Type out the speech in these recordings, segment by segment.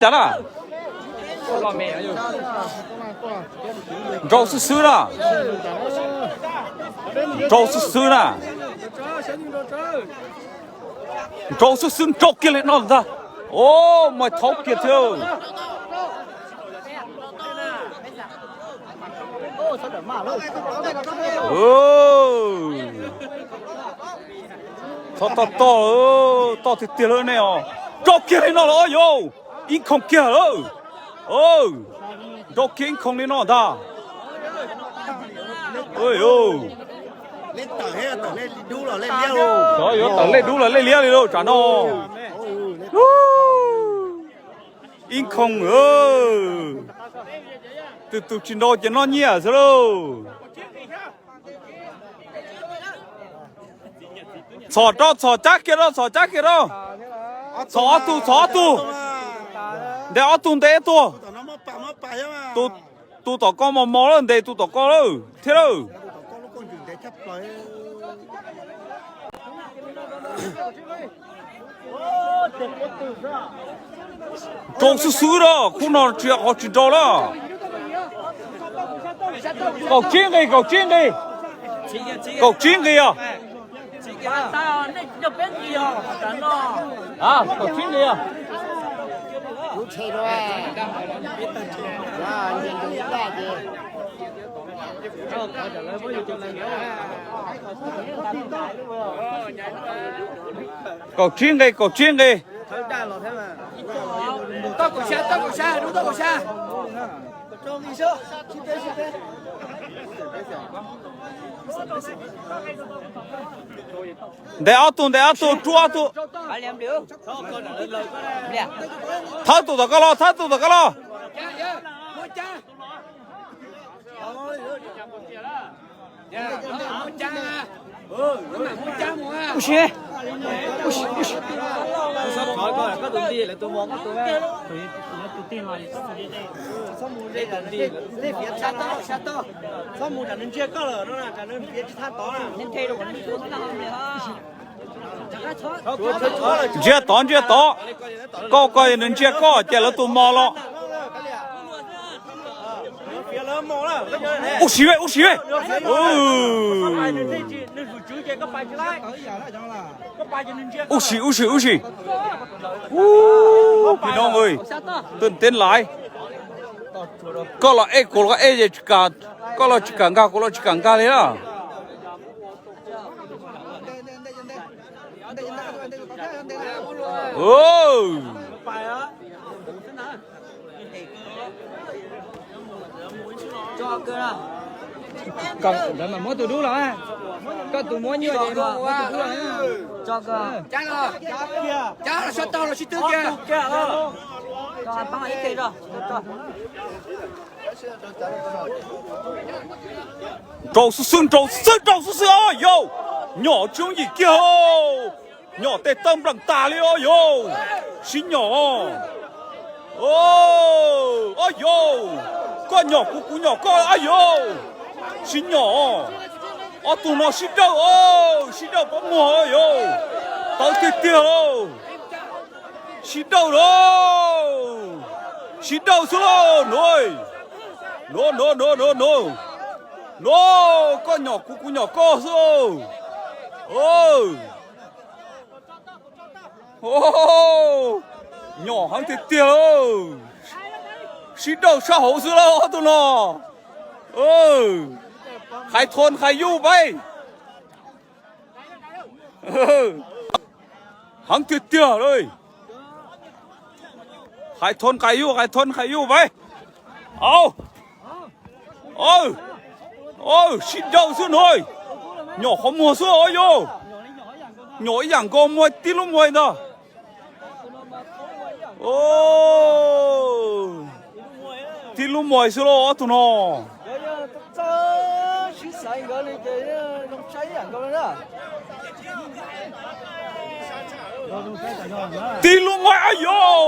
Cas na? Nrau xwb xwb na. Nrau xwb xwb na. Nrau xwb xwb, nrau kiag li no ntag. Os, mas thaub kiag thiab. Thaub toj toj, toj tiag tiag lawm nej os. Nrau kiag li no los yau. Ib khoom kiag lawm. Nrau kiag ib khoom li no ntag. Xyov yuav tawm lej dub los lej liab li lauj tsam no. Ib khoom. Tus tus tsis nrau ces noj nyiaj xwb lauj. Txhom rau, txhom cab kiag rau, txhom cab kiag rau. Txhom ob tug, txhom ob tug. Ntes ob tug, ntes ib tug. Tus tom ko mos mos lawm, ntes tus tom ko lawm thiab lawm. Nrau xwb xwb na, khub no tsis yog qhov tsis nrau na. Kaum tsib nqis, kaum tsib nqis. Kaum tsib nqis os. Kaum tsib nqis os. Kaum tsib nqis, kaum tsib nqis. Ntes ob tug, ntes ob tug, rub ob tug. Thawb tus tom ko los, thawb tus tom ko los. Ntsia tod, ntsia tod. Koj ko nws ntsia koj ces lawv tus mos los. Ub siv, ub siv. Ub siv, ub siv, ub siv. Ub, phi no, tuj teb laiv. Koj los ej, kuv los ej, koj los tsis kam nkag, kuv los tsis kam nkag li na. Lawv mas muab tus dub los, koj tus muab nyuaj ces muab tus dub los. Nrau xwb xwb, nrau xwb xwb, nrau xwb xwb os yau. Nyom tsis yooj yim kiag os. Nyom tes taw npleem tas li os yau. Sib nyom. Os yau, koj nyom kuv, kuv nyom koj os yau. Sib nyom. Ob tug no sib dawj os, sib dawj pob muag os yau. Tawv tiag tiag lauj. Sib dawj lauj. Sib dawj xwb lauj. Nuav, nuav, nuav, nuav, nuav. Nuav, koj nyom kuv, kuv nyom koj xwb lauj. Nyom heev tiag tiag lauj. Sib dawj sab hauv xwb lauj ob tug no. Hais thon hais yuj peb. Heev tiag tiag lauj. Hais thon hais yuj, hais thon hais yuj peb. Au. Sib dawj xwb no. Nyom qhov muag xwb os yau. Nyom ib yam nkaus muag tib lub muag ntag. Tib lub muag xwb lauj ob tug no. Tib lub muag, ab yau,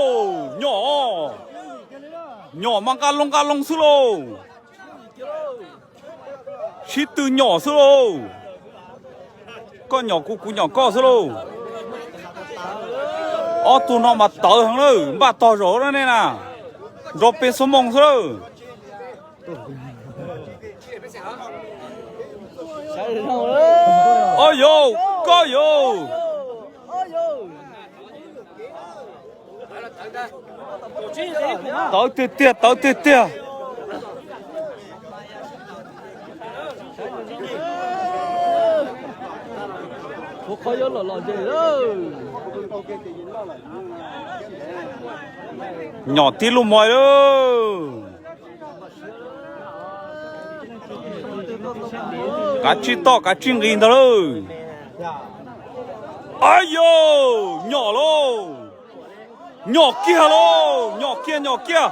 nyom, nyom mas nqa loo nqa loo xwb lauj. Sib tw nyom xwb lauj. Koj nyom kuv, kuv nyom koj xwb lauj. Ob tug no mas tawv heev lawm, npaj tog zaum nej na, nrog peb xuab moos xwb lawm. Ob yau, koj yau. Tawv tiag tiag, tawv tiag tiag. Nyom tib lub moi lawm. Kav tsij toj, kav tsij nqis ntag lauj. Ab yau, nyom lauj. Nyom kiag lauj, nyom kiag, nyom kiag.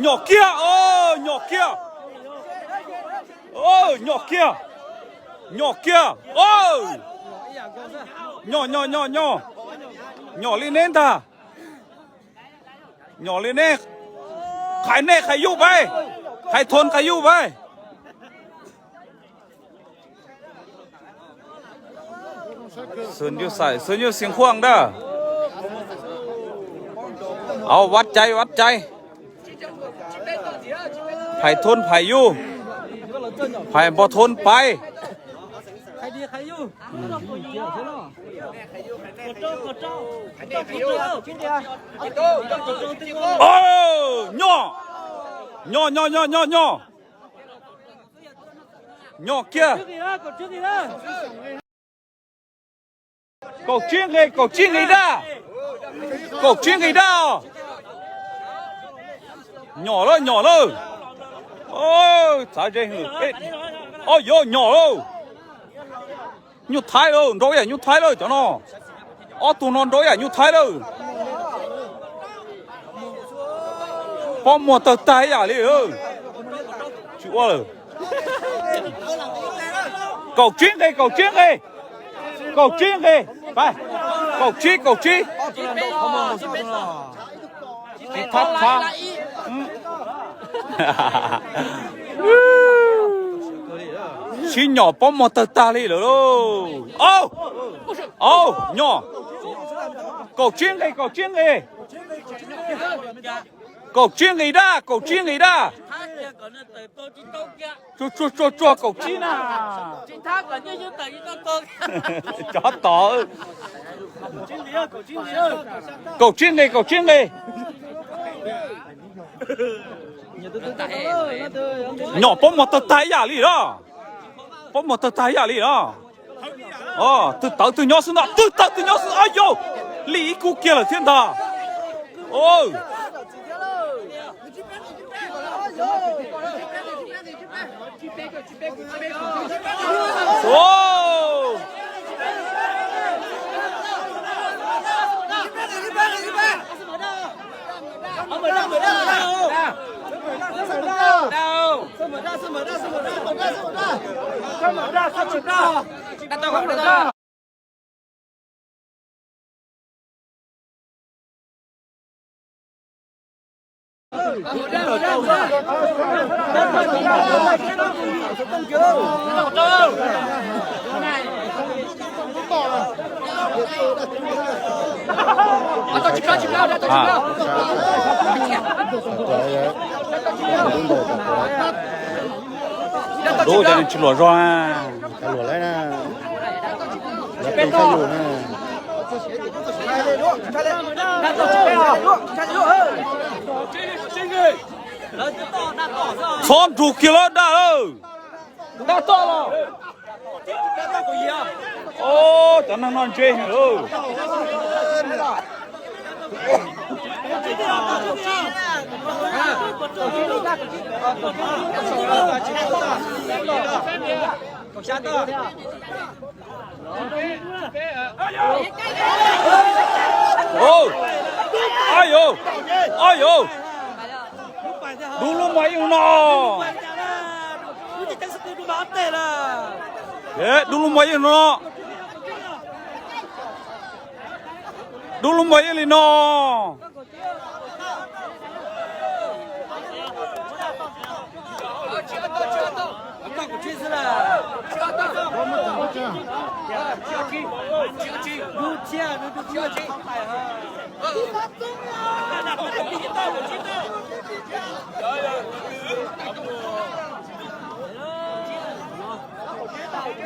Nyom kiag, nyom kiag. Nyom kiag, nyom kiag. Nyom, nyom, nyom, nyom. Nyom li neb ntag. Nyom li neb. Qhais nej qhais yuj pab, qhais thon qhais yuj pab. Xwm nyuj xaim, xwm nyuj xeev khuaj ntag. Au, vaj cai, vaj cai. Phais thon phais yuj, phais npog thon pais. Nyom, nyom, nyom, nyom, nyom. Nyom kiag. Kaum tsib nqis, kaum tsib nqis dab. Kaum tsib nqis dab. Nyom lawm, nyom lawm. Txav ze. Ob yau, nyom lawm. Nyuj Thaib lawm, nrau ib yam nyuj Thaib lawm cov no. Ob tug no nrau ib yam nyuj Thaib lawm. Pob muag tawg tag ib yam li. Tsis ua lawm. Kaum tsib nqis, kaum tsib nqis. Kaum tsib nqis. Kaum tsib, kaum tsib. Tsis thab thab. Sib nyom pob muag tawg tag li lawm lauj. Au, au, nyom. Kaum tsib nqis, kaum tsib nqis. Kaum tsib nqis dab, kaum tsib nqis dab. Tsuag tsuag tsuag tsuag kaum tsib na. Cov tod. Kaum tsib nqis, kaum tsib nqis. Nyom pob muag tawg tag ib yam li los. Pob muag tawg tag ib yam li los. Twg tawv twg nyob xwb no, twg tawv twg nyob xwb, ab yau. Li ib kub kiag lawm thiab ntag. Dub cov neeg tsis luam zog na. Luam lawm na. Lawv pem thaj lus na. Txhob nrug kiag lawm dab lawm. Dab toj los. Cov neeg no ntse heev lawm. Ab yau, ab yau. Dub lub mos ib no. Dub lub mos ib no. Dub lub mos ib li no.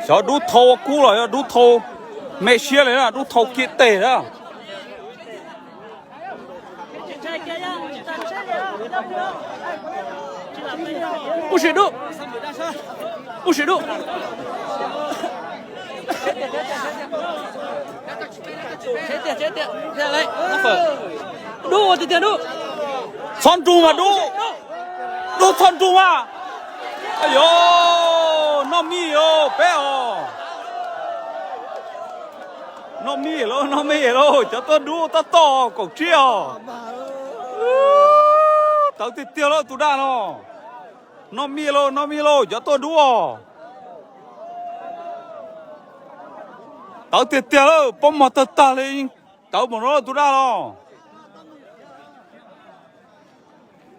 Xyov dub thau ua kub los yog dub thau me siab li na, dub thau kiag tes na. Ub sim dub, ub sim dub. Dub ua tiag tiag dub. Txhob nrug mas dub, dub txhob nrug mas. Yog noj mij os peb os. Noj mij lauj, noj mij lauj, cov tuaj dub tab tom kaum tsib os. Tawv tiag tiag lauj tus daj no. Noj mij lauj, noj mij lauj, cov tuaj dub os. Tawv tiag tiag lauj, pob mog tawg tag li, tawv npaum no lauj tus daj no.